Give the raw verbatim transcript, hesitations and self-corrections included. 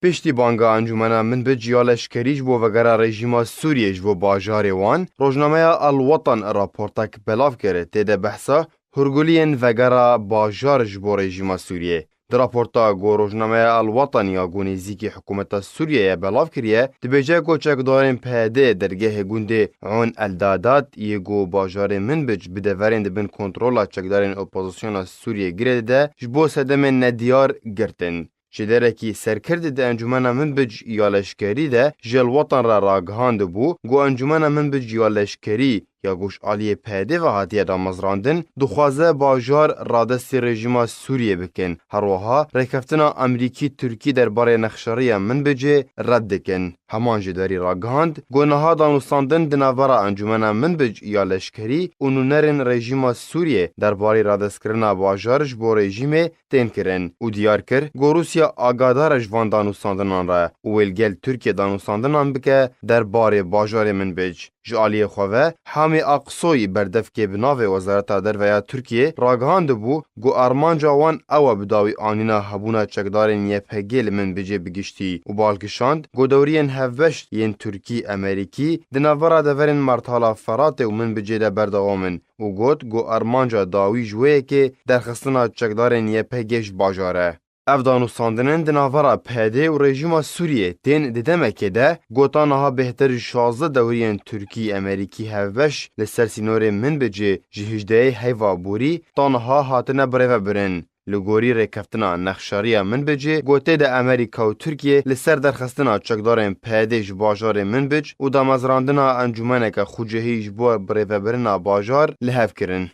Piştî banga Encûmena Minbic ya Leşkerî ji bo vegera rejîma Sûriyê ji bo bajarê wan, rojnameya El Watan raportek belav kir, tê de behsa hurguliyên vegera bajar ji bo rejîma Sûriyê. Di raporta ku rojnameya El Watan ya ku nêzîkî hikûmeta Sûriyeyê belav kiriye, dibêje ku çekdarên P Y D dergehê gundê Ewn El Dadad yê ku bajarê Minbic bi deverên di bin kontrola çekdarên opozisyona Sûriyê girê dide, ji bo sedemên nediyar girtin. Ji derekî serkirdî di Encûmena Minbic ya Leşkerî de ji El Watan re ragihandibû ku Encûmena Minbic ya Leşkerî ya ku ji aliyê P Y D ve hatiye damezrandin, dixwaze bajar radestî rejîma Sûriyê bikin. Her wiha rêkeftina Amerîkî-Tirkî derbarê nexşeriya Minbicê red dikin. Heman jî derî ragihand ku niha danûstandin di navbera Encûmena Minbic ya Leşkerî û nûnerên rejîma Sûriyê derbarê radestkirina bajar ji bo rejîmê tên kirin û diyar kir ku Rûsya agadar e ji van danûstandinan re û wê li gel Tirkiye danûstandinan bike derbarê bajarê Minbic. Ji aliyê xwe ve Hamî Aksoy berdevkê bi navê Wezareta Derve ya Tirkiyê ragihandibû ku armanca wan ew e bi dawî anîna hebûna çekdarên Y P G li Minbicê bi giştî û bal kişand ku dewriyên hevbeş yên Tirkî-Amerîkî di navbera deverên Merthala Feratê û Minbicê de berdewam in û got ku armanca dawî ji wê yekê derxistina çekdarên Y P G ji bajar e. Ev danûstandinên di navbera P D û rejîma Sûriyê tên di demekê de ku ta niha bêhtir ji şazdeh dewriyên Tirkî-Amerîkî hevbeş li ser sînorê Minbicê ji hejdehê heyva borî ta niha hatine birêvebirin. Li gorî rêkeftina nexşeriya Minbicê ku tê de Amerîka û Tirkiye li ser derxistina çekdarên P Y D ji bajarê Minbic û damezrandina encûmeneke xucehî ji bo birêvebirina bajar li hev kirin.